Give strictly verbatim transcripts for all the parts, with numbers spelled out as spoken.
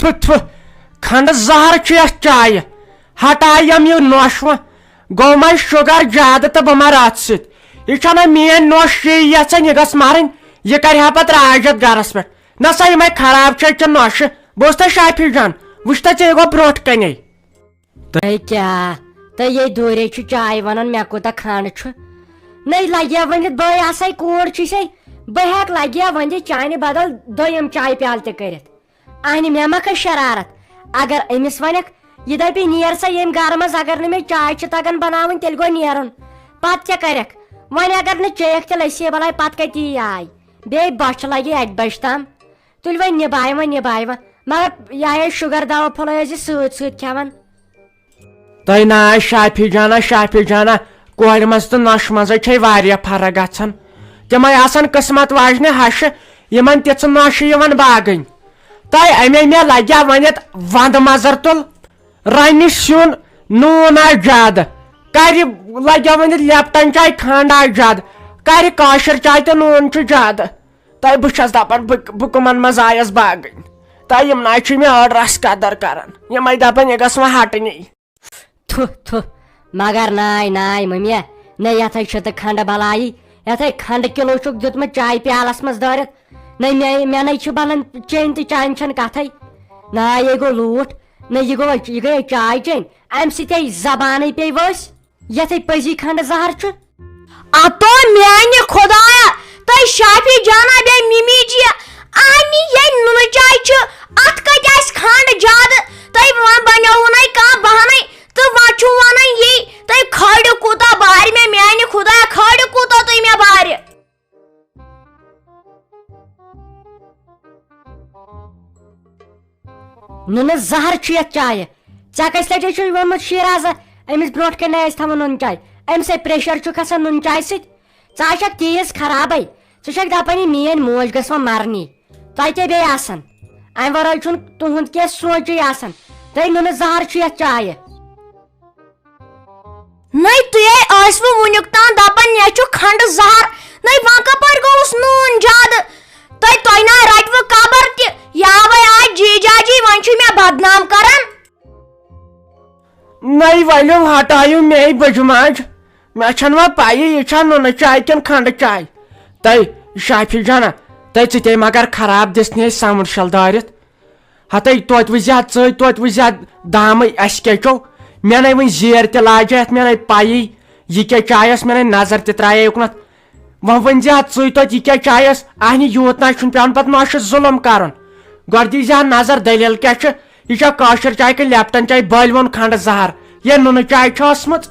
تھُ، تھُ، کھنٛڈٕ زہر چھُ یتھ چایہِ۔ ہٹایم یہِ نوشہِ وۄنۍ۔ گوٚو مےٚ شُگر زیادٕ تہٕ بہٕ مرٕ اتھ سۭتۍ۔ یہِ چھنہٕ میٲنۍ نوش، یہِ یژھان یہِ گژھ مرٕنۍ۔ یہِ کرِ ہا پتہٕ راج اتھ گرس پٮ۪ٹھ۔ نہ سا، یِمے خراب چھِ أزچہِ نوشہِ۔ بوز تہٕ شافی جان، وٕچھ تہٕ ژےٚ گوٚو برونٛٹھ کنے۔ تہٕ کیٛاہ؟ تہٕ یے دوٗرے چھُ چاے ونان، مےٚ کوٗتاہ کھنٛڈ چھُ۔ نَے لگیا ؤنِتھ، بٲے آسے کوٗر چھُسے، بہٕ ہٮ۪کہٕ لگیا ؤنِتھ چانہِ بدل دوٚیِم چاے پیالہٕ تہِ کٔرِتھ۔ اہنہِ، مےٚ ما کھٔژ شرارت؟ اگر أمِس ونکھ، یہِ دپہِ، "نیر سا ییٚمہِ گرٕ منٛز، اگر نہٕ مےٚ چاے چھِ تگان بناوٕنۍ، تیٚلہِ گوٚو نیرُن۔" پتہٕ کیٛاہ کرکھ؟ وۄنۍ اگر نہٕ چیٚیکھ تہِ لسی بلاے، پتہٕ کتہِ یی آے؟ بیٚیہِ بۄچھِ لگہِ اکہِ بجہِ تام۔ تُلۍ وۄنۍ نباے وۄنۍ نباے وۄنۍ۔ مگر یہِ ہے شُگر دوا پھوٚلے ٲسۍ زِ سۭتۍ سۭتۍ کھٮ۪وان۔ تۄہہِ نا آسہِ شافی جانا، شافی جانا، کورِ منٛز تہٕ نۄشہِ منٛزے چھے واریاہ فرق گژھان۔ تِمے آسان قٕسمت واجنہِ ہشہِ، یِمن تِژھٕ نۄشہِ یِوان باگٕنۍ۔ تۄہہِ اَمے مےٚ لگیا ؤنِتھ وندٕ مزر تُل، رنہِ سیُن، نوٗن آسہِ زیادٕ، کرِ لگیا ؤنِتھ لیپٹن چاے کھنٛڈ آسہِ زیادٕ، کرِ کٲشِر چاے تہٕ نوٗن چھُ زیادٕ۔ تۄہہِ بہٕ چھَس دَپان، بہٕ، بہٕ کٕمَن منٛز آیَس باگٕنۍ؟ تۄہہِ یِم نہ چھِ مےٚ أڑ رَس قدر کَران۔ یِمَے دَپان، یہِ گژھِ وۄنۍ ہَٹنی۔ تھُ، تھُ، مگر ناے، ناے، مٔمیا، نہ یَتھَے چھُ تہٕ کھنٛڈٕ بَلایی، یَتھَے کھنٛڈٕ کِلوٗ چھُکھ دیُتمُت چایہِ پیالَس منٛز دٲرِتھ۔ نہ مےٚ، مےٚ نَے چھُ بَنان چیٚنۍ تہٕ چانہِ چھَنہٕ کَتھَے۔ ناے، یے گوٚو لوٗٹھ، نہ یہِ گوٚو، یہِ گٔیے چاے چیٚنۍ، اَمہِ سۭتۍ ہے زبانٕے پیٚیہِ ؤسۍ۔ یتھے پزی کھنڈ زہر چھُ۔ اتو میانہِ خدایا، تۄہہِ شافی جانا بیٚیہِ مِمی جی، اہنی یہِ نُنہٕ چاے چھُ، اتھ کتہِ آسہِ کھنڈ زیادٕ؟ تۄہہِ وۄنۍ بنیووُ نَے کانٛہہ بہانَے تہٕ وۄنۍ چھُو ونان یی، تۄہہِ کھالِو کوٗتاہ بارِ مےٚ، میانہِ خدایا، کھالِو کوٗتاہ تُہۍ مےٚ بارِ۔ نُنہٕ زہر چھُ یتھ چایہِ۔ ژےٚ کٔژِ لٹہِ چھُے ووٚنمُت شیرازہ، أمِس برونٛٹھ کنہِ آسہِ تھاوُن نُن چاے؟ أمِس ہے pressure چھُ کھسان نُن چاے سۭتۍ۔ ژٕ آسکھ تیز خرابے، ژٕ چھکھ دپان یہِ میٲنۍ موج گٔژھ وۄنۍ مرنی۔ تۄہہِ کیٛاہ بیٚیہِ آسان؟ امہِ ورٲے چھُنہٕ تُہُنٛد کینٛہہ سونٛچے آسان۔ تۄہہِ نُنہٕ زہر چھُ یتھ چایہِ۔ نٔے تُہۍ ٲسوٕ وُنیُک تام دپان مےٚ چھُ کھنڈٕ زہر، نٔے وۄنۍ کپٲرۍ گوٚوُس نوٗن زیادٕ؟ تۄہہِ، تۄہہِ نا رٹوٕ قبر تہِ، یاوے آے جی جاجی، وۄنۍ چھُ مےٚ بدنام کران۔ نٔے ؤلِو ہٹٲیِو مے بجماج، مےٚ چھَنہٕ وۄنۍ پَیی یہِ چھا نُنہٕ چاے کِنہٕ کھنڈٕ چاے۔ تۄہہِ شافی جانا، تۄہہِ ژٕ تے مگر خراب دِژ نے سمٕڈ شل دٲرِتھ۔ ہتے توتہِ وٕچھ زِ ہا ژٕے، توتہِ وٕچھ زِ ہا دامٕے اَسہِ کیٛاہ چھو؟ مےٚ نے وٕنہِ زیر تہِ لاجہِ اَتھ، مےٚ نے پَیی یہِ کیٛاہ چاے ٲس، مےٚ نے نظر تہِ ترٛایے اُکنَتھ۔ وۄنۍ ؤنۍ زِ ہا ژٕے توتہِ یہِ کیٛاہ چاے ٲس؟ اَہنہِ یوٗت نہ چھُنہٕ پٮ۪وان پَتہٕ نۄشہِ ظُلُم کَرُن۔ گۄڈٕ دی زِ ہا نظر دٔلیٖل کیٛاہ چھِ؟ یہِ چھا کٲشِر چاے کِنہٕ لیپٹن چاے بٲلۍ ووٚن کھنٛڈٕ زہر؟ یا نُنہٕ چاے چھِ ٲسمٕژ؟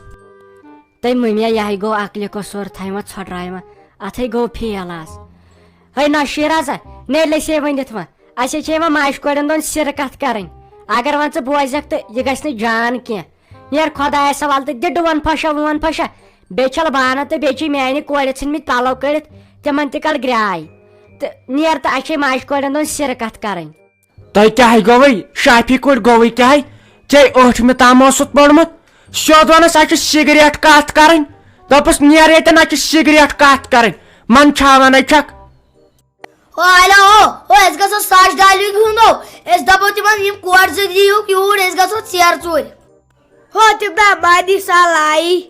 تٔمۍ مٔمیا، یہِ ہے گوٚو عقلہِ قصوٗر، تھایہِ وۄنۍ ژھۄٹراے وۄنۍ، اَتھے گوٚو فیل آز۔ ہے نہ شیرازا، مےٚ لٔسے ؤنِتھ وۄنۍ۔ اسے چھے وۄنۍ ماجہِ کورٮ۪ن دۄن سِرٕ کتھ کرٕنۍ۔ اگر وۄنۍ ژٕ بوزکھ تہٕ یہِ گژھِ نہٕ جان کینٛہہ۔ نیر خۄدایس حوالہٕ تہٕ دِ ڈُون پھۄشا وون پھۄشا۔ بیٚیہِ چھل بانہٕ تہٕ بیٚیہِ چھِ میانہِ کورِ ژھٕنمٕتۍ پلو کٔڑِتھ، تِمن تہِ کڑ گرٛاے۔ تہٕ نیر تہٕ اسہِ چھے ماجہِ کورٮ۪ن دۄن سِرٕ کتھ کرٕنۍ۔ تۄہہِ کیٛاہ گوٚوٕے؟ شافی کوٗر گوٚوٕے کیٛاہ؟ ژےٚ ٲٹھمہِ تام اوسُتھ پوٚرمُت؟ سیوٚد وَنس، اَسہِ چھِ سِگریٹ کَتھ کَرٕنۍ۔ دوٚپُس، "نیر ییٚتٮ۪ن، اَسہِ چھِ سِگریٹ کَتھ کَرٕنۍ۔ من چھاوَنے چھَکھ؟" ہو، ہیلو، ہو، ہو، أسۍ گژھو ساش ڈالِنگ ہُنٛد، ہو۔ أسۍ دَپو تِمن، یِم کورِ زٕ دِیِو یوٗرۍ، أسۍ گژھو ژیرٕ ژوٗرِ۔ ہو، تِم نا مانی سالائی۔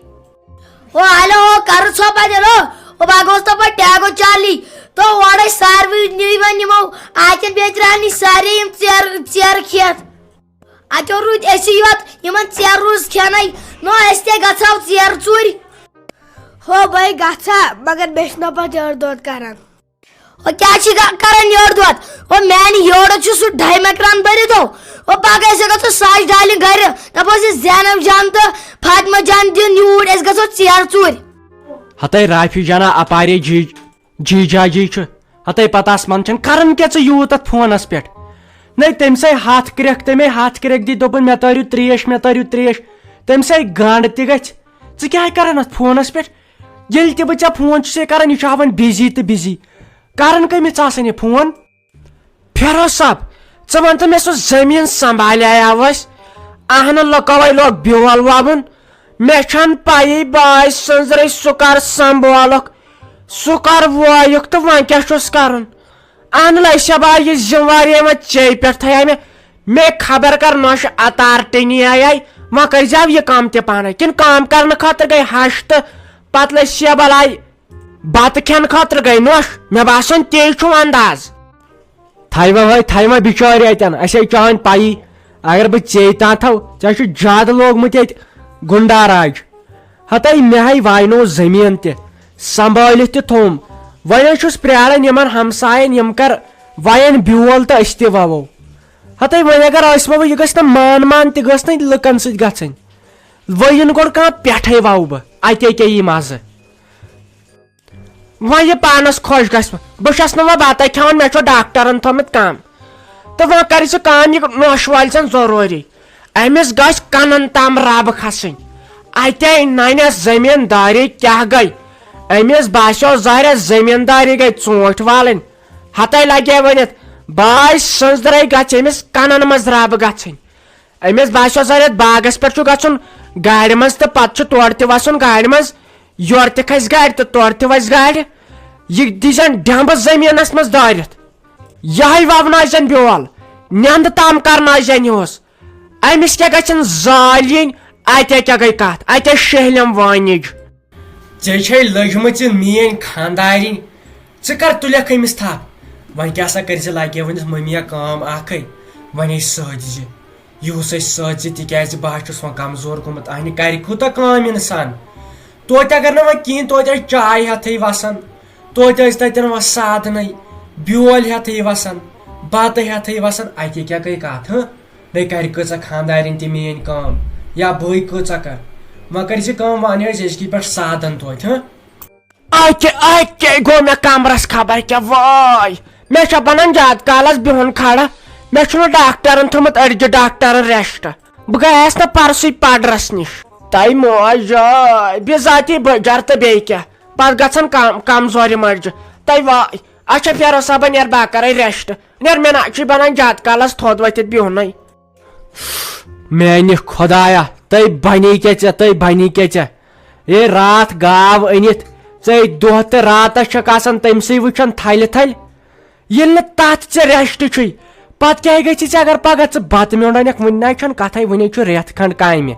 ہو، ہیلو، ہو، کرٕ ژھۄپہٕ تیٚلہِ، ہو۔ ہو، بہٕ گوس دَپان ٹیگو چارلی۔ تو اورے ساروٕے نِوان یِمو آتٮ۪ن بیترِ نِش سارے یِم ژیرٕ، ژیرٕ کھٮ۪تھ۔ اَتیو روٗدۍ أسی یوت، یِمن ژیرٕ روٗز کھٮ۪نَے۔ نو، أسۍ تہِ گژھو ژیرٕ ژوٗرِ۔ ہو، بہٕ گژھا، مگر مےٚ چھُنہ پتہٕ یورٕ دۄد کران۔ او، کیٛاہ چھِ گا-، کران یورٕ دۄد؟ او، میانہِ یورٕ چھُ سُہ ڈاے مکران بٔرِتھ، او۔ او، پگاہ أسۍ گژھو ساش ڈالِنگ گرِ۔ دَپوس یہِ زینب جان تہٕ فاطمہ جان دِن یوٗرۍ، أسۍ گژھو ژیرٕ ژوٗرِ۔ ہتے رافی جانا اپارے جی، جی جاجی چھُ۔ ہتے پتہٕ آس من چھَن کران کیٛاہ ژٕ یوٗت اتھ فونس پٮ۪ٹھ؟ نے تٔمۍ سٕے ہتھ کرٛٮ۪کھ، تٔمۍ ہتھ کرٛٮ۪کھ دِتۍ، دوٚپُن، "مےٚ تٲرِو تریش، مےٚ تٲرِو تریش۔" تٔمۍ سٕے گنٛڈ تہِ گژھِ۔ ژٕ کیٛاہ کران اتھ فونس پٮ۪ٹھ؟ ییٚلہِ تہِ بہٕ ژےٚ فون چھُسے کران، یہِ چھُ ہاوان busy تہٕ busy۔ کران کٔمِس ژٕ آسان یہِ فون؟ فیروز صٲب، ژٕ وَن تہٕ مےٚ، سُہ زٔمیٖن سنبھالیٛاو اَسہِ؟ اَہنہٕ، لُکوَے لوگ بیول وَوُن۔ مےٚ چھَنہٕ پَیی بٲے سٕنٛزرٕے سُہ کر سنبھالُکھ، سُہ کر وایُکھ تہٕ وۄنۍ کیٛاہ چھُس کرُن؟ اَہنہٕ، لَیسا بار یہِ ذمہٕ واری وۄنۍ ژے پٮ۪ٹھ تھایے مےٚ، مےٚ خبر کر نۄشہِ اتار ٹٔنی آیے، وۄنۍ کٔرۍ زیو یہِ کٲم تہِ پانے۔ کِنہٕ کٲم کرنہٕ خٲطرٕ گٔے ہش تہٕ پتہٕ لٔج سیبل آیہِ بتہٕ کھٮ۪نہٕ خٲطرٕ گٔے نۄش؟ مےٚ باسان تی چھُ انداز۔ تھایہِ وۄنۍ، ہٲے، تھایہِ وۄنۍ بِچٲرۍ اَتٮ۪ن، اَسہِ ہے چٲنۍ پَیی۔ اگر بہٕ ژیٚے تام تھاو، ژےٚ چھُ زیادٕ لوگمُت ییٚتہِ گُنڈا راج۔ ہَتَے مےٚ ہے واینوو زٔمیٖن تہِ، سنبھٲلِتھ تہِ تھوٚم۔ وۄنۍ حظ چھُس پرٛاران یِمَن ہمساین، یِم کر وایَن بیول تہٕ أسۍ تہِ وَوو۔ ہَتَے وۄنۍ اگر أسۍ وَوو، یہِ گژھِ نہ مان مان تہِ گٔژھ نہ لُکَن سۭتۍ گژھٕنۍ۔ وۄنۍ یِنہٕ گۄڈٕ کانٛہہ پٮ۪ٹھَے وَوٕ بہٕ، اَتے کیٛاہ یی مَزٕ۔ وۄنۍ یہِ پانس خۄش گژھِ، بہٕ چھس نہٕ وۄنۍ بتہ کھٮ۪وان، مےٚ چھُ ڈاکٹرن تھٲومٕتۍ کم۔ تہٕ وۄنۍ کر ژٕ کٲم، یہِ نۄش وٲلۍ سن ضروٗری، أمِس گژھِ کنن تام رب کھسٕنۍ۔ اتے ننٮ۪س زٔمیٖندٲری کیٛاہ گٔے؟ أمِس باسیو ظٲہرس زٔمیٖندٲری گٔے ژوٗنٛٹھۍ والٕنۍ۔ ہتے لگے ؤنِتھ، باے سٕنٛزرے گژھِ أمِس کنن منٛز رب گژھٕنۍ۔ أمِس باسیو ظٲہرس باغس پٮ۪ٹھ چھُ گژھُن گاڑِ منٛز تہٕ پتہٕ چھُ تورٕ تہِ وسُن گاڑِ منٛز۔ یورٕ تہِ کھسہِ گاڑِ تہٕ تورٕ تہِ وسہِ گاڑِ۔ یہِ دیٖزٮ۪ن ڈٮ۪مبہٕ زٔمیٖنس منٛز دٲرِتھ۔ یِہوٚے وونٲیزٮ۪ن بیول، نیٚنٛدٕ تام کرنٲیزٮ۪ن یِہُس۔ أمِس کیٛاہ گژھن زالِنۍ؟ اَتہِ کیٛاہ گٔے کتھ؟ اَتہِ شہلم وٲنِج۔ ژےٚ چھے لٔجمٕژ یہِ میٲنۍ خانٛدارِنۍ، ژٕ کر تُلکھ أمِس تھپھ؟ وۄنۍ کیٛاہ سا کٔرۍ زِ، لگے ؤنِتھ مٔمیا کٲم اکھے، وۄنۍ ہے سۭتۍ زِ۔ یِہُس ٲسۍ سۭتۍ زِ، تِکیٛازِ بہٕ ہا چھُس وۄنۍ کمزور گوٚمُت۔ اہنہِ کرِ کوٗتاہ کٲم انسان؟ توتہِ اگر نہٕ وۄنۍ کِہیٖنۍ، توتہِ ٲسۍ چاے ہٮ۪تھٕے وسان، توتہِ ٲسۍ تتٮ۪ن وۄنۍ سادنٕے، بیول ہٮ۪تھٕے وسان، بتہٕ ہٮ۪تھٕے وسان۔ اَتہِ کیٛاہ گٔے کتھ، ہہ؟ نَے کرِ کۭژاہ خانٛدارِنۍ تہِ میٛٲنۍ کٲم، یا بٕے کۭژاہ کر؟ وۄنۍ کٔرۍ زِ کٲم، وۄنۍ أسۍ أزکی پٮ۪ٹھ سادن توتہِ، ہہ؟ اکہِ اکہِ گوٚو مےٚ کمرس خبر کیٛاہ، واے! مےٚ چھا بنان زیادٕ کالس بِہُن کھڑا؟ مےٚ چھُنہٕ ڈاکٹرن تھوٚمُت أڈجہِ ڈاکٹرن rest۔ بہٕ گٔیس نہٕ پرسُے پڈرس نِش۔ تۄہہِ موج جاے، بِذاتی بٔجر تہٕ بیٚیہِ کیٛاہ؟ پتہٕ گژھن کم-، کمزورِ مٔرجہِ۔ تۄہہِ واے! اچھا فیروز صٲبہ، نیر بہٕ کرے rest۔ نیر، مےٚ نہ چھُے بنان زیادٕ کالس تھوٚد ؤتھِتھ بِہُنٕے۔ میانہِ خۄدایا، تٔمۍ بنی کیٛاہ ژےٚ، تٔمۍ بنی کیٛاہ ژےٚ؟ اے راتھ گاو أنِتھ، ژے دۄہ تہٕ راتس چھکھ آسان تٔمۍ سٕے وٕچھان تھلہِ تھلہِ۔ ییٚلہِ نہٕ تتھ ژےٚ rest چھُے، پتہٕ کیٛاہ گژھِ ژےٚ اگر پگاہ ژٕ بتہٕ میوٚنڈ انکھ؟ وُنہِ نہ چھنہٕ کتھے، وُنے چھُ رٮ۪تھ کھنڈ کامہِ۔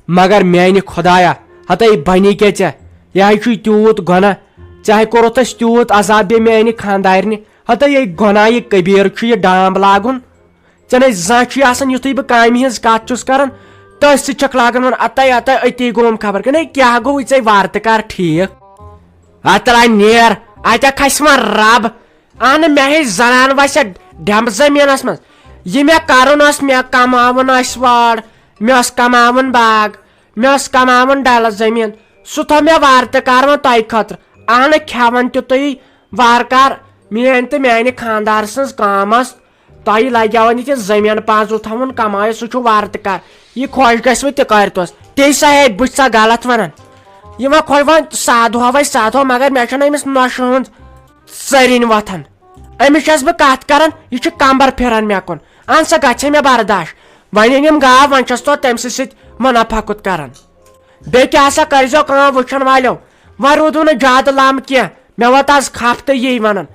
مگر میانہِ خۄدایا، ہتے بنی کیٛاہ ژےٚ؟ یہِ ہے چھُے تیوٗت گۄناہ، ژےٚ ہے کوٚرُتھ اسہِ تیوٗت عذاب، بیٚیہِ میانہِ خانٛدارنہِ۔ ہتے یہِ گۄناہ، یہِ کبیٖر چھُ یہِ ڈام لاگُن۔ ژےٚ نے زانٛہہ چھُے آسان، یُتھُے بہٕ کامہِ ہٕنٛز کتھ چھُس کران، تٔتھۍ سۭتۍ چھکھ لاگان ونُن، اتے اتے، أتی گوٚوم خبر کنے کیٛاہ گوٚو، ژے وارٕ تہٕ کر ٹھیٖک۔ اتھ ترٛاے نیر، اتہِ کھسہِ وۄنۍ رب۔ اہنہٕ، مےٚ ہے زنان وسہِ ڈٮ۪مبہٕ زٔمیٖنس منٛز۔ یہِ مےٚ کرُن اوس، مےٚ کماوُن آسہِ وٲر، مےٚ اوس کماوُن باغ، مےٚ اوس کماوُن ڈلس زٔمیٖن، سُہ تھوٚو مےٚ وارٕ تہٕ کار وۄنۍ تۄہہِ خٲطرٕ۔ اہنہٕ، کھٮ۪وان تہِ تُہی وارٕ کار، میٲنۍ تہٕ میانہِ خانٛدار سٕنٛز کٲم ٲس۔ تۄہہِ لگیو نہٕ تہِ زٔمیٖن پانٛژھ تھاوُن کمٲیِتھ، سُہ چھُ وارٕ تہِ کر۔ یہِ خۄش گژھِ وۄنۍ تہِ کٔرۍتوس۔ تی سا ہے، بہٕ چھُسا غلط ونان؟ یہِ وۄنۍ خۄش وۄنۍ سادٕ ہو وۄنۍ سادٕ ہو، مگر مےٚ چھَنہٕ أمِس نۄشہِ ہٕنٛز ژٔرِنۍ وۄتھان۔ أمِس چھَس بہٕ کتھ کران، یہِ چھُ کمبر پھِران مےٚ کُن۔ اہن سا، گژھِ مےٚ برداش۔ وۄنۍ أنِم گاو، وۄنۍ چھَس تو تٔمۍ سٕے سۭتۍ منافع کُت کران۔ بیٚیہِ کیٛاہ سا کٔرۍزیو کٲم وٕچھن والیو، وۄنۍ روٗدوٕ نہٕ زیادٕ لم کینٛہہ، مےٚ ووت آز ہفتہٕ یی ونان،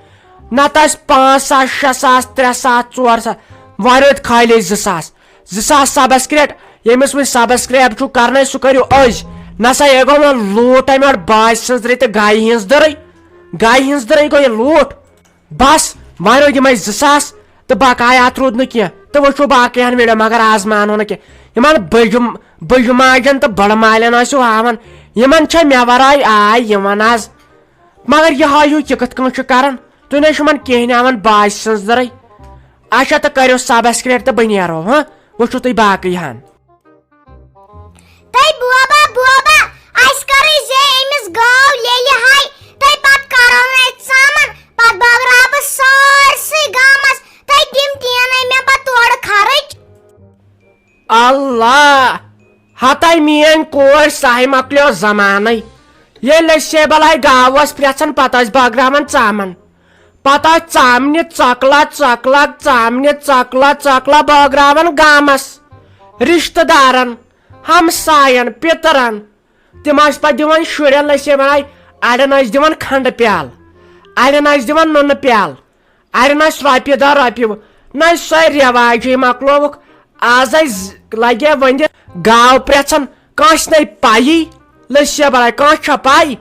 نتہٕ آسہِ پانٛژھ ساس، شےٚ ساس، ترٛےٚ ساس، ژور ساس، وۄنۍ روٗدۍ خٲلی زٕ ساس۔ زٕ ساس subscribe، ییٚمِس وۄنۍ subscribe چھُو کرنے سُہ کٔرِو أزۍ۔ نسا یہِ گوٚو وۄنۍ لوٗٹ امہِ اورٕ باجہِ سٕنٛز رٕتہِ گایہِ ہٕنٛز دٕرٕے، گایہِ ہٕنٛز دٕرٕے گوٚو یہِ لوٗٹ۔ بس، وۄنۍ روٗدۍ یِمے زٕ ساس تہٕ بقایات روٗد نہٕ کینٛہہ۔ تہٕ وٕچھِو باقٕے ہن video، مگر آز مانو نہٕ کینٛہہ۔ یِمن بٔجہِ، بٔجہِ ماجن تہٕ بٔڑٕ مالٮ۪ن ٲسِو ہاوان، یِمن چھےٚ مےٚ ورٲے آے یِوان آز۔ مگر یہِ ہٲیِو یہِ کِتھ کٔنۍ چھُ کران، تُہۍ نَے چھِو یِمن کینٛہہ نِوان باجہِ سٕنٛز دٕرٕے۔ اچھا، تہٕ کٔرِو subscribe تہٕ بہٕ نیرو، ہاں، وٕچھِو تُہۍ باقٕے ہن۔ تہٕ بوبا، بوبا، اَسہِ کَرٕے زے أمِس گٲو لیلہِ ہاے، تہٕ پَتہٕ کَرو نہٕ أسۍ ژامَن، پَتہٕ بٲگراو بہٕ سٲرسٕے گامَس، تہٕ تِم دِیَن نَے مےٚ پَتہٕ تورٕ خرٕچ۔ اللہ! ہَتَے میٛٲنۍ کورِ ساہہِ مۄکلیو زمانَے۔ ییٚلہِ أسۍ سیبَل آیہِ گاو ٲس پرٛژھان، پَتہٕ ٲسۍ بٲگراوان ژامَن۔ پتہٕ آسہٕ ژامنہِ ژۄکلہ، ژۄکلہ، ژامنہِ ژۄکلہ، ژۄکلہ بٲگراوان گامس، رشتہٕ دارن، ہمساین، پِترن۔ تِم ٲسۍ پتہٕ دِوان شُرٮ۪ن لٔسۍ یِمن آیہِ، اڑٮ۪ن ٲسۍ دِوان کھنڈٕ پیالہٕ، اڑٮ۪ن ٲسۍ دِوان نُنہٕ پیالہٕ، اڑٮ۪ن ٲسۍ رۄپیہِ دہ، رۄپیہِ وُہ۔ نہ سۄے رٮ۪واجے مۄکلووُکھ۔ آز ہے ز-، لگے ؤنِتھ گاو پرٛژھن، کٲنٛسہِ نے پَیی۔ لٔسیا بلاے، کٲنٛسہِ چھا پَے؟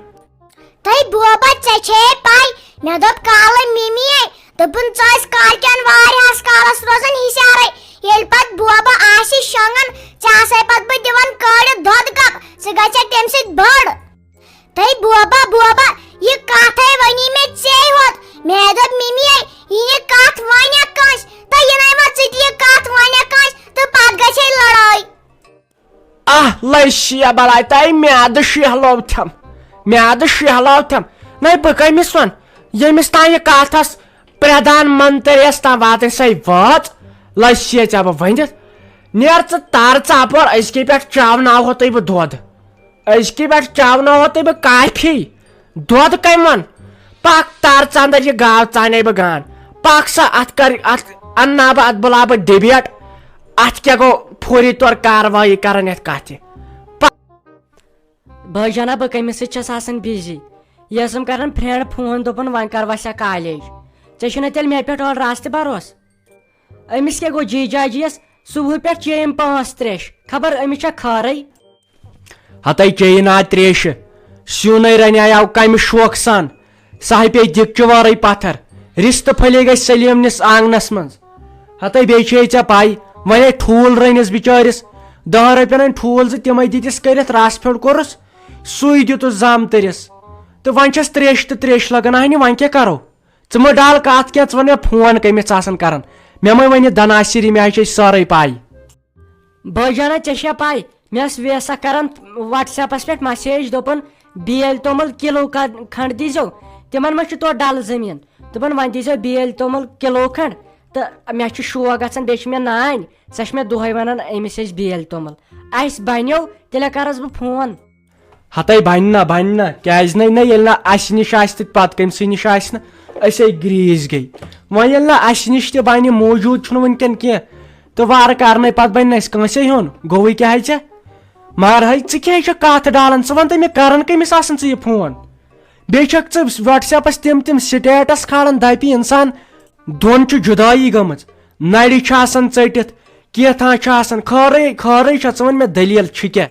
تہٕ بوبا، ژےٚ چھے پَے، مےٚ دوٚپ کالہٕ مِمی، دوٚپُن، ژٕ ٲسۍ کالکٮ۪ن واریاہَس کالَس روزان ہِشارَے۔ ییٚلہِ پَتہٕ بوبا آسہِ شۄنٛگان، ژےٚ آسَے پَتہٕ بہٕ دِوان کٲڑِتھ دۄدٕ کپ، ژٕ گژھکھ تَمہِ سۭتۍ بٔڑ۔ تہٕ بوبا، بوبا، یہِ کَتھ ہے ؤنی مےٚ ژے ہوت۔ مےٚ دوٚپ مِمی، یہِ کَتھ وَنیٛا کٲنٛسہِ؟ تہٕ یہِ نَے وۄنۍ ژٕ تہِ یہِ کَتھ وَنیٛا کٲنٛسہِ، تہٕ پَتہٕ گژھے لڑٲے۔ آہ، لٔسیا بلاے، تۄہہِ میادٕ شیہلوتھم، میادٕ شیہلوتھم۔ نَے بہٕ کٔمِس وَن؟ ییٚمِس تام یہِ کَتھ آس پرٛدھان منتریَس تام واتٕنۍ، سۄے وٲژ۔ لٔسیا ژےٚ بہٕ ؤنِتھ۔ نیر ژٕ تَر ژٕ اَپور، أزکہِ پٮ۪ٹھ چاوناوہو تۄہہِ بہٕ دۄد۔ أزکہِ پٮ۪ٹھ چاوناوہو تۄہہِ بہٕ کافی۔ دۄد کَمہِ وَن؟ پَکھ تَر ژٕ اَندَر، یہِ گاو ژانے بہٕ گان۔ پَکھ سا، اَتھ کَر، اَتھ اَنناو بہٕ، اَتھ بُلاو بہٕ ڈِبیٹ۔ اَتھ کیٛاہ گوٚو فوری طور کاروٲیی کَران یَتھ کَتھِ؟ بٲے جانا، بہٕ کٔمِس سۭتۍ چھَس آسان بِزی؟ یہِ ٲسٕم کَران فرٛٮ۪نٛڈ فون، دوٚپُن، "وۄنۍ کَر وَسیا کالیج؟ ژےٚ چھُنہ تیٚلہِ مےٚ پٮ۪ٹھ اورٕ راز تہِ بَروسہٕ؟" أمِس کیٛاہ گوٚو جی جاجیَس؟ صُبحہٕ پٮ۪ٹھ چیٚیہِ أمۍ پانٛژھ ترٛیش، خبر أمِس چھا خٲرٕے؟ ہتَے چیٚیہِ نا ترٛیشہِ، سیُنَے رَنیٛاو کَمہِ شوقہٕ سان؟ سۄ ہے پیٚیہِ دِکچہِ وٲرٕے پَتھر، رِستہٕ پھٔلے گژھِ سلیٖم نِس آنٛگنَس منٛز۔ ہتَے بیٚیہِ چھے ژےٚ پَے، وۄنۍ ہے ٹھوٗل رٔنِس بِچٲرِس، دَہَن رۄپیَن ہٕنٛدۍ ٹھوٗل زٕ، تِمَے دِتِس کٔرِتھ، رَس پھیوٚر کوٚرُس، سُے دیُتُس زامتٕرِس۔ تہٕ وۄنۍ چھَس ترٛیش تہٕ ترٛیش لَگان، اَہنہِ، وۄنۍ کیٛاہ کَرو؟ ژٕ مہٕ ڈال کتھ کینٛہہ، ژٕ وَن مےٚ فون کٔمِس ژٕ آسان کران۔ مےٚ مہ ؤنہِ دناسری، مےٚ ہا چھے سٲرٕے پاے۔ بٲے جانا، ژےٚ چھےٚ پاے، مےٚ ٲس ویسا کران WhatsApp-س پٮ۪ٹھ message، دوٚپُن، "بیٲلۍ توٚمُل کِلوٗ کھنٛڈ دیٖزیو، تِمن ما چھُ تورٕ ڈلہٕ زٔمیٖن؟" دوٚپُن، "وۄنۍ دیٖزیو بیٲلۍ توٚمُل کِلوٗ کھنٛڈ۔" تہٕ مےٚ چھُ شوق گژھان، بیٚیہِ چھِ مےٚ نانۍ، سۄ چھِ مےٚ دۄہے ونان، "أمِس ٲسۍ بیٲلۍ توٚمُل۔" اسہِ بنیو، تیٚلہِ کرس بہٕ فون۔ ہتے بنہِ نہ، بنہِ نہ، کیازِ نہٕ؟ نہ، ییٚلہِ نہٕ اسہِ نِش آسہِ تہٕ پتہٕ کٔمۍ سٕے نِش آسہِ نہٕ؟ أسے گریٖسۍ گٔے۔ وۄنۍ ییٚلہِ نہٕ اسہِ نِش تہِ بنہِ، موجود چھُنہٕ وٕنکٮ۪ن کینٛہہ، تہٕ وارٕ کارنٕے پتہٕ بنہِ نہٕ اسہِ کٲنٛسے ہیوٚن۔ گوٚوٕے کیٛاہ ہے ژےٚ؟ مگر ہے، ژٕ کیٛازِ چھکھ کتھ ڈالان؟ ژٕ وَن تہٕ مےٚ، کران کٔمِس آسان ژٕ یہِ فون؟ بیٚیہِ چھکھ ژٕ WhatsApp-س تِم تِم status کھالان، دپہِ انسان، دۄن چھِ جدٲیی گٔمٕژ، نرِ چھِ آسان ژٔٹِتھ، کینٛہہ تام چھِ آسان۔ خٲرٕے، خٲرٕے چھا؟ ژٕ وَن مےٚ، دٔلیٖل چھِ کیٛاہ؟